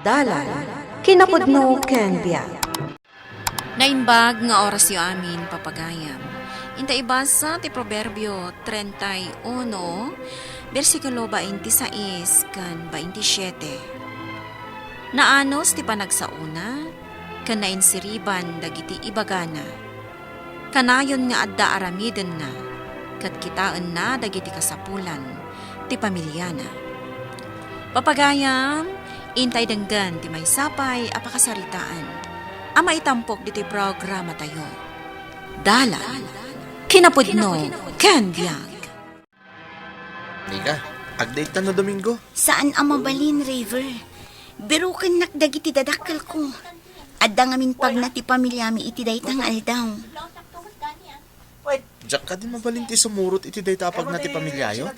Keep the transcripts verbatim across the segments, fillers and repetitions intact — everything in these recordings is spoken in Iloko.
Dalan, kinapudno ken biag. Naimbag nga orasyo amin, papagayam. Inta ibasa ti Proverbio treinta y uno, bersikulo twenty-seis ken twenty-siete. Naanus ti panagsaona, ken nainsiriban dagiti ibagana. Kanayon nga adda aramidenna, ket kitaenna dagiti kasapulan ti pamiliana. Papagayam, intay denggen ti maysa pay a pakasaritaan a maitampok ditoy programatayo. Dalan, kinapudno, ken biag. Nika, agdayta no Domingo? Saan a mabalin, Raver. Birukennak dagiti dadakkelko. Adda ngamin pagna ti pamiliami iti dayta nga aldaw. Diak kadi mabalin ti sumurot iti dayta a pagna ti pamiliayo?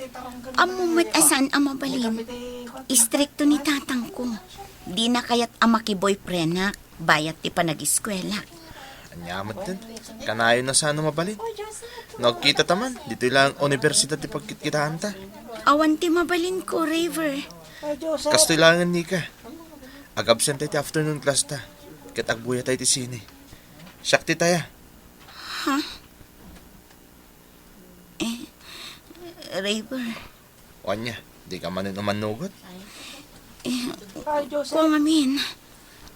Ammom met a saan a mabalin. Istrikto ni tatangko. Dina kayat a makiboyfriendak bayat ti panagiskuela. Ania met ten? Kanayon a saan a mabalin. No agkitata man, ditoy laeng universidad ti pagkitkitaanta. Awan ti mabalinko, Raver. Kastoy laengen, Nika. Agabsenta iti afternoon class ta, ket agbuyatay iti sine. Siak ti taya. Ha? Eh, Raver. O ania, dika manen umannugot? Eh, kua ngamin.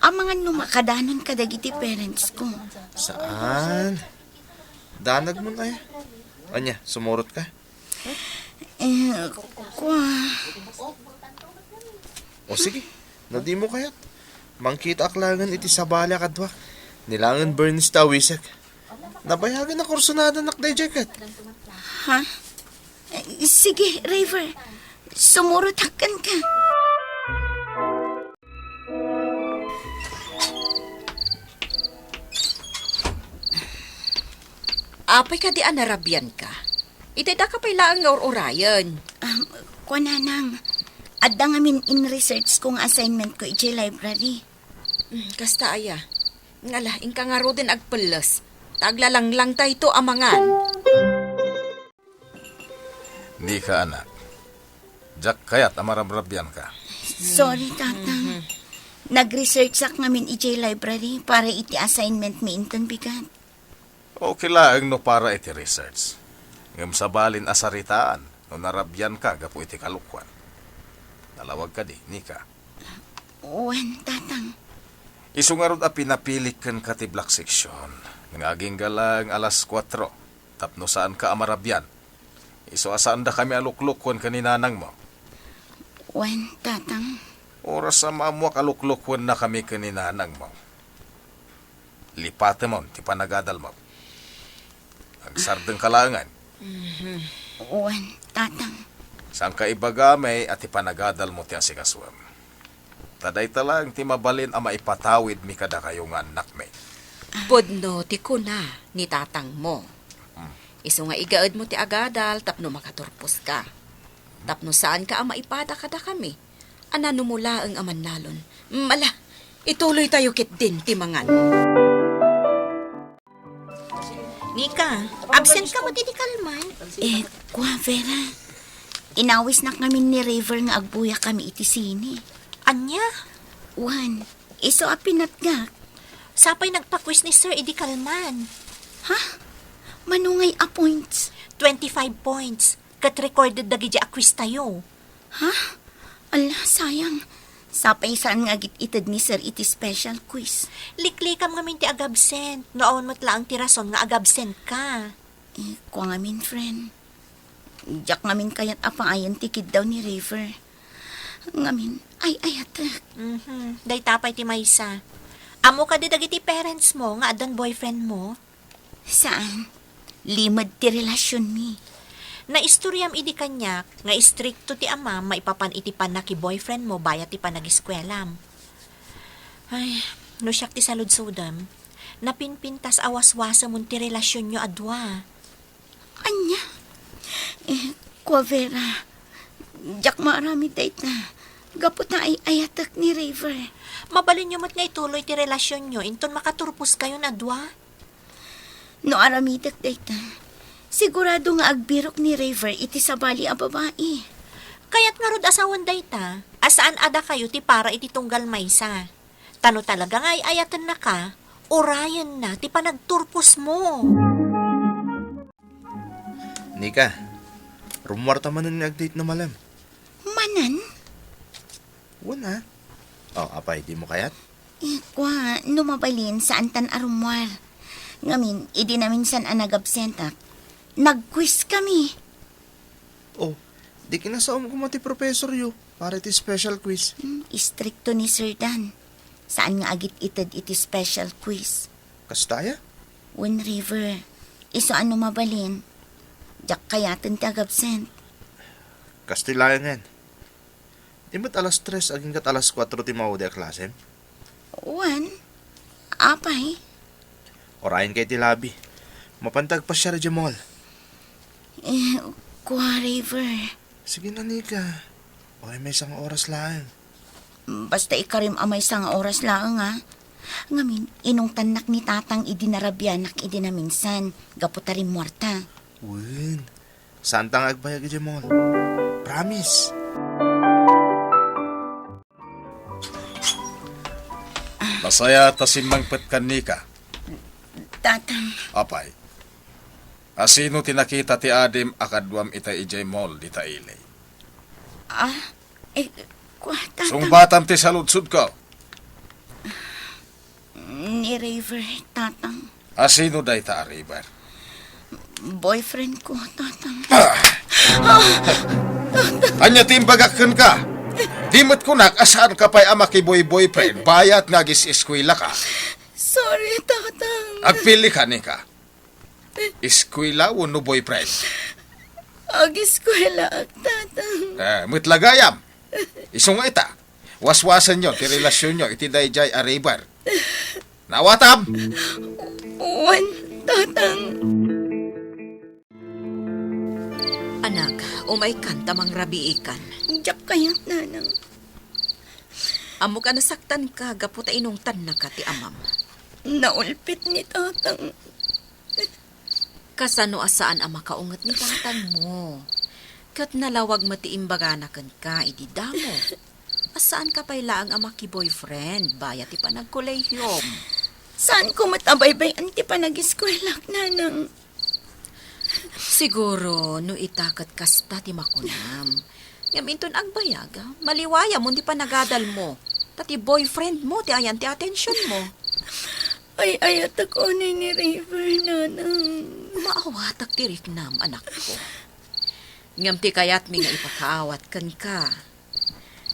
Amangan no makadanon kadagiti parents ko. Saan? Danag mo na ya. Ania, sumurot ka? Eh, kua. O sige, no dimo kayat. Mangkitaak laengen iti sabali a kaduak. Ni laengen Bernice ti awisek. Nabayagen a kursunadanak daydiay ket. Ha? Eh, sige, Raver. Sumurotak kenka. Apay kadi a narabianka? Iti daka pay laeng nga ur-urayen. Ah, kua, nanang, adda ngamin in-research ko nga assignment ko idiay library. Hmm, kasta aya. Ngala, inka ngaruden agpelles. Ta aglalanglangtayto amangan. Nika, anak. Diak kayat a marabrabianka. Sorry, Tatang. Nag-researchak ngamin idiay library para iti assignment mi inton bigat. Okay laeng no para iti research. Ngem sabalin a saritaan no narabianka gapu iti kalokuan. Nalawag kadi, Nika? Wen, Tatang. Isu ngarud a pinapilik kenka ti black section nga agingga laeng alas kuatro tapno saanka a marabian. Isu a saandakami a luklukuen ken ni nanangmo. Wen, Tatang. Oras a maammuak a luklukuennakami ken ni nanangmo, lipatemon ti panagadalmo. Agsardengka laengen. Wen, Tatang. Saanka ibaga, May, a ti panagadalmo ti asikasuem. Ta dayta laeng ti mabalin a maipatawidmi kadakayo nga annakmi. Pudno ti kuna ni tatangmo. Hmm. Isu nga igaedmo ti agadal tapno makaturposka. Tapno saanka a maipada kadakami. A nanumo laeng a mannalon. Mala, ituloytayo ketdin ti mangan. Nika, absent ka met idi kalman? Eh, kua, Vera. Inawisnak ngamin ni Raver nga agbuyakami iti sine. Ania? Wen, isu a pinatgak. Sapay nagpa-quiz ni Sir idi kalman. Ha? Mano ngay a points? Twenty-five points. Ket recorded dagiti a quiz tayo. Ha? Ala, sayang. Sapay saan nga agit-ited ni Sir iti special quiz. Liklikam ngamin ti agabsent, no awan met laeng ti rason nga agabsent ka. Eh, kua ngamin, friend. Diak ngamin kayat a paayen ti kiddaw ni Raver. Ngamin, ay-ayatek. Mhm. Dayta pay ti maysa. Ammo kadi dagiti parents mo nga addan boyfriend mo? Saan. Limed ti relasionmi. Naistoriam idi kaniak nga istrikto ti amam maipapan iti pannakiboyfriend mo bayat ti pannagiskuelam. Ay, no siak ti saludsodem, napinpintas a waswasemon ti relasionyo a dua. Ania? Eh, kua, Vera, diak maaramid dayta. Gapu ta ay-ayatek ni Raver. Mabalinyo met nga ituloy ti relasionyo inton makaturposkayon a dua? No aramidek dayta, sigurado nga agbirok ni Raver iti sabali a babai. Kayat ngarud a sawen dayta, a saan a dakayo ti para iti tunggal maysa. Ta no talaga nga ay-ayatennaka, urayenna ti panagturposmo. Nika, rummuarta manen nga ag-date no malem. Manen? Wen a. O, apay, dimo kayat? Eh, kua, no mabalin, saantan a rummuar. Ngamin, idi naminsan a nagabsentak, nag-quiz kami. O, di kinasaom koma ti professoryo para iti special quiz. Hmm, istrikto ni Sir Dan. Saan nga agit-ited iti special quiz. Kasta aya? Wen, River. Isu a no mabalin, diak kayaten ti agabsent. Kasta laengen. Di met alas tres agingga alas kuatro ti maudi a klasem? Wen, apay? Urayenka iti labi. Mapanta agpasiar idiay mall. Eh, kua, River. Sige na, Nika. Uray maysa nga oras laeng. Basta ikarim a maysa nga oras laeng, a. Ngamin, inungtannak ni Tatang idi narabianak idi naminsan, gapu ta rimmuarta. Wen, saanta nga agbayag idiay mall. Promise. Nasayaat a simmangpet ken Nika. Tatang. Apay, asino ti nakita ti adim a kaduam ita idiay mall dita ili? Ah, eh, kua, Tatang. Sungbatam ti saludsodko. Ni River, Tatang. Asino dayta a River? Boyfriend ko, Tatang. Ah! Ania ti imbagak kenka? Di met kunak a saanka pay a makiboy-boyfriend bayat nga agis-eskuelaka. Sorry, Tatang. Agpili ka, Nika. Eskuela wenno boyfriend? Agiskuelaak, Tatang. Eh, met la gayam. Isu nga ita, waswasenyo ti relasionyo iti daydiay a River. Naawatam? Wen, Tatang. Anak, umaykan ta mangrabiikan. Diak kayat, Nanang. Ammok a nasaktanka gapu ta inungtannaka ti amam. Naulpit ni Tatang. Kasano a saan a makaunget ni tatangmo? Ket nalawag met ti imbagana kenka idi damo a saanka pay laeng a makiboyfriend bayat ti panagkolehiom. Saanko met a baybay-an ti panagiskuelak, Nanang. Siguro, no ita ket kasta ti makunam. Ngem inton agbayag, maliwayamon ti panagadalmo, ta ti boyfriendmo ti ayan ti atensionmo. Ay-ayatek unay ni River, Nanang. Maawatak ti riknam, anakko. Ngem ti kayatmi nga ipakaawat kenka,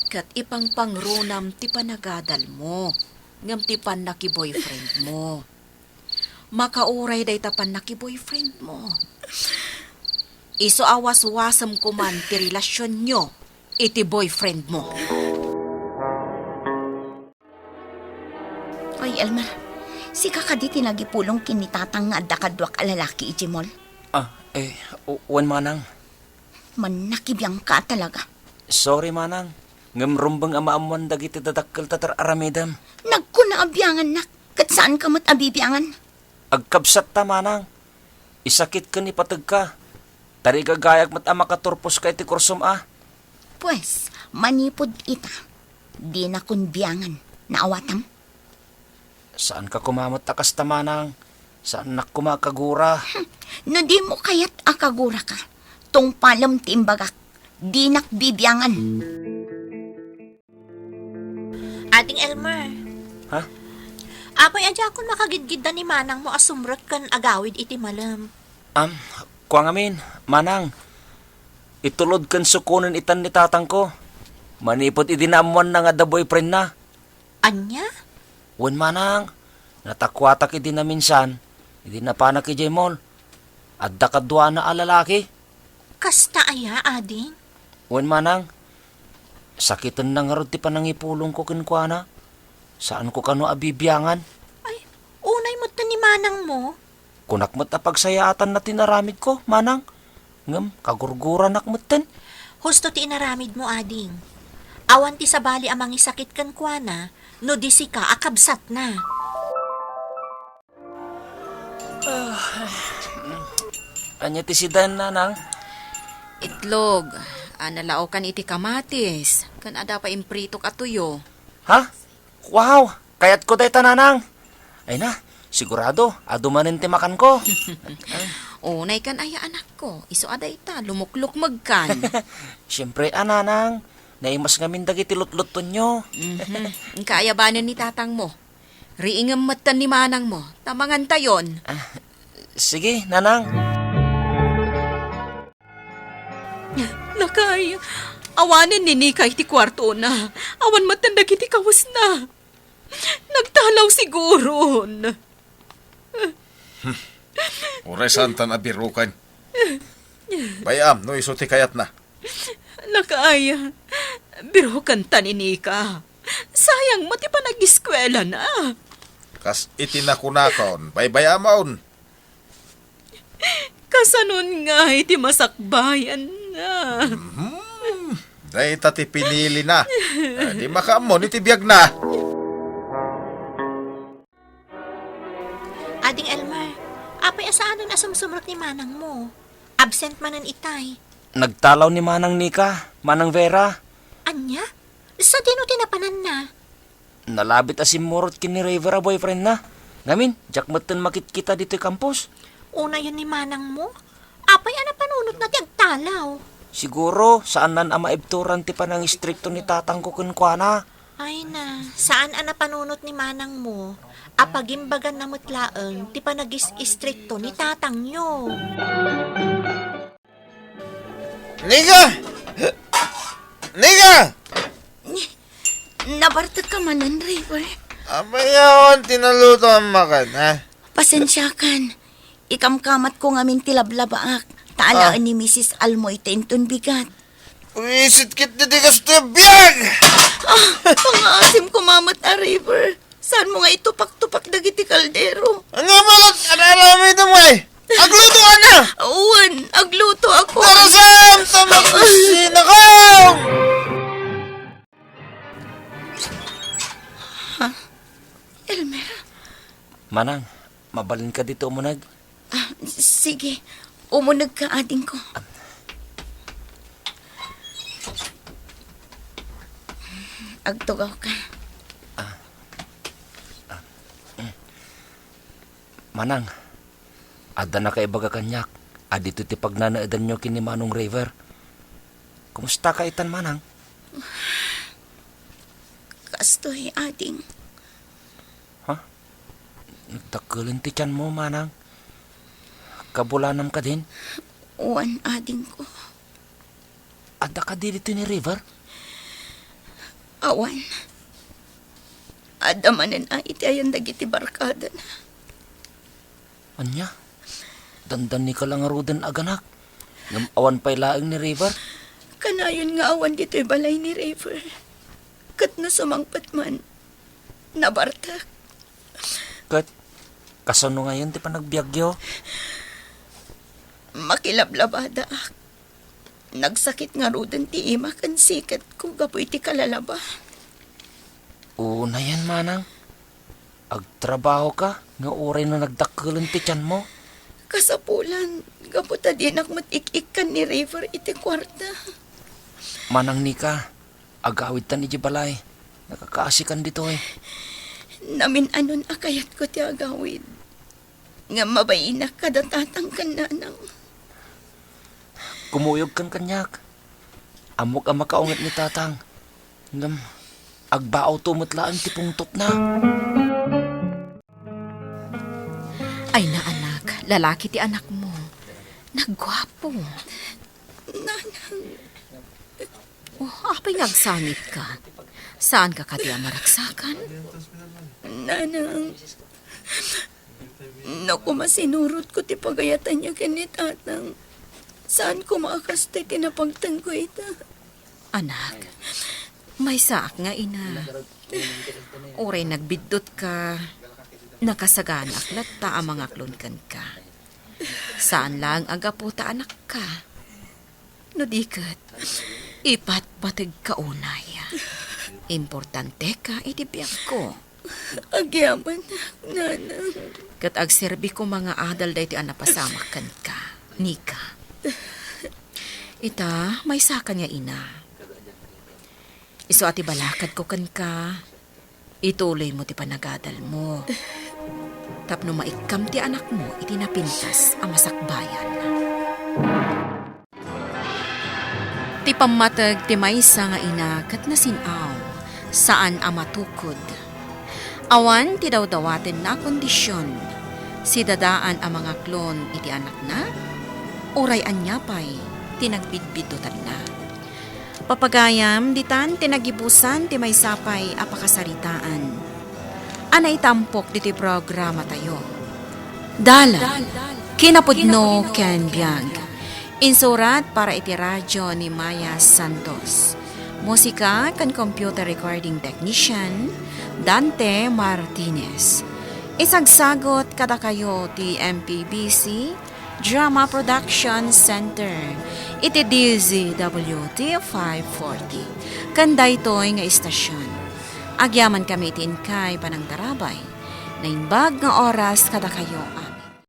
ket ipangpangrunam ti panagadalmo, ngem ti pannakiboyfriendmo. Makauray dayta pannakiboyfriendmo. Isu a waswasem koman ti relasionyo iti boyfriendmo. Ay, Elmer, sika kadi ti nagipulong ken ni Tatang nga adda kaduak a lalaki idiay mall? Ah, eh, u-, wen, Manang. Mannakibiangka talaga. Sorry, Manang. Ngem rumbeng a maammoan dagiti dadakkel ta tar-aramidem. Nagkuna a biangannak, ket saanka met a bibiangan. Agkabsatta, Manang. Isakit ken ipategka. Tarigagayag met a makaturposka iti kursom a. Pues, manipud ita, dinakon biangan. Naawatam? Saanka koma met a kasta, Manang. Saannak koma a kagura. Hmm, no dimo kayat a kaguraka, tungpalem ti imbagak. Dinak bibiangan. Ading Elmer. Ha? Apay a diakon makagidgidda ni manangmo a sumrek ken agawid iti malem? Am, kua ngamin, Manang. Itulod ken sukonen itan ni tatangko. Manipud idi naammoanna nga adda boyfriendna. Ania? Wen, Manang, natakuatak idi naminsan, idi napanak idiay mall. Adda kaduana a lalaki. Kasta aya, ading? Wen, Manang, sakitenna ngarud ti panangipulongko kenkuana. Saanko kano a bibiangan. Ay, unay met ni manangmo. Kunak met a pagsayaatanna ti inaramidko, Manang. Ngem kagurguranak metten. Husto ti inaramidmo, ading. Awan ti sabali a mangisakit kenkuana no di sika a kabsatna. Ah, ania ti sidaen, Nanang? Itlog a nalaokan iti kamatis. Ken adda pay impritok a tuyo. Ha? Wow! Kayatko dayta, Nanang. Ay na, sigurado, adu manen ti makanko. Unaykan aya, anakko, isu a dayta, lumuklukmegkan. Siempre a, Nanang, naimas ngamin dagiti lutluttonyo. Mhm. Inka aya banen ni tatangmo. Riingem metten ni manangmo, ta mangantayon. Ah, sige, Nanang. Lakay, awanen ni Nika iti kuartona. Awan metten dagiti kawesna. Nagtalaw siguron. Uray saantan a birokan. Bay-am no isu ti kayatna. Lakay, birokanta ni Nika. Sayang met ti panag-eskuelana. Kas iti nakunakon, baybay-amon. Kasanon nga iti masakbayanna? Mhm. Dayta ti pinilina. Eh, di makaammo ni ti biagna. Ading Elmer, apay a saanen a sumsumrek ni manangmo? Absent manen itay. Nagtalaw ni Manang Nika, Manang Vera. Ania? Sadino ti napananna? Nalabit a simmurot ken ni River a boyfriendna. Ngamin, diak metten makitkita ditoy campus. Unayen ni manangmo? Apay a napanunotna ti agtalaw? Siguro, saannan a maibturan ti panangistrikto ni tatangko kenkuana. Ay na, saan a napanunot ni manangmo a pagimbaganna met laeng ti panagis-istrikto ni tatangyo. Nika! Nika! Nabartek ka manen, River? Apay awan ti nalutoam makan, ha? Pasensiakan. Ikamkamatko ngamin ti lablabaak. Ta alaen ni Misis Almoy ta inton bigat. Wisit ket ti kastoy a biag! Ah, pangaasim ko mamet a River. Saanmo nga itupak-tupak dagiti kaldero? Ania met, ar-aramidem, ay? Agluto ka na! Wen, agluto ako. Darasam sa makusina ko! Ha? Elmer? Manang, mabalinka dito umuneg? Ah, sige. Umuneg ka, adingko. Agtugaw ka. Ah. Ah. Mm. Manang, adda nakaibaga kaniak a ditoy ti pagnanaedanyo ken ni Manong River. Kumusta ka itan, Manang? Kastoy, ading. Ha? Nagdakkelen ti tianmo, Manang? Kabulanam kadin? Wen, adingko. Adda kadi ditoy ni River? Awan. Adda manen a iti ayan dagiti barkadana. Ania? Dandannika la ngaruden aganak. Ngem awan pay laeng ni River? Kanayon nga awan ditoy balay ni River. Ket no sumangpet man, nabartek. Ket kasano ngayon ti panagbiagyo? Makilablabadaak. Nagsakit ngaruden ti ima ken siketko gapu iti kalalaba. Unayen, Manang. Agtrabaho ka nga uray no nagdakkelen ti tianmo? Kasapulan, gapu ta dinak met ik-ikkan ni River iti kuarta. Manang Nika, agawidtan iti balay. Nakakaasikan ditoy. Namin-anon a kayatko ti agawid. Ngem mabainak kada tatang ken nanang. Kumuyogkan kaniak. Ammok a makaunget ni tatang. Ngem, agbaawto met laeng ti pungtotna. Ay na, anak, lalaki ti anakmo. Nagguapo. Nanang. Oh, apay nga agsangit ka? Saan ka kadi a maragsakan? Nanang, no koma sinurotko ti pagayatanyo ken ni tatang, saan koma a kastoy ti napagtanko ita. Anak, maysaak nga ina. Uray nagbiddut ka, nakasaganaak latta a mangaklon kenka. Saan laeng a gapu ta anakka. No di ket, ipatpategka unay. Importanteka iti biagko. Agyaman, nanang. Ket agserbi koma nga adal daytoy a napasamak kenka, Nika. Ita, maysakan nga ina. Isu a ti balakadko kenka, ituloymo ti panagadalmo. Tapno maikkam ti anakmo iti napintas a masakbayan. Ti pammateg ti maysa nga ina ket nasin-aw, saan a matukod. Awan ti dawdawatenna a kondision, sidadaan a mangaklon iti anakna, uray ania pay ti nagbidbidutanna. Papagayam, ditan ti nagibusan ti maysa pay a pakasaritaan a naitampok ditoy programatayo. Dalan, kinapudno ken biag. Insurat para iti radyo ni Maya Santos. Musika ken computer recording technician, Dante Martinez. Isagsagot kadakayo ti M P B C Drama Production Center iti D Z W T five forty. Ken daytoy nga istasyon, agyaman kami iti inkay panangtarabay. Naimbag nga oras kadakayo a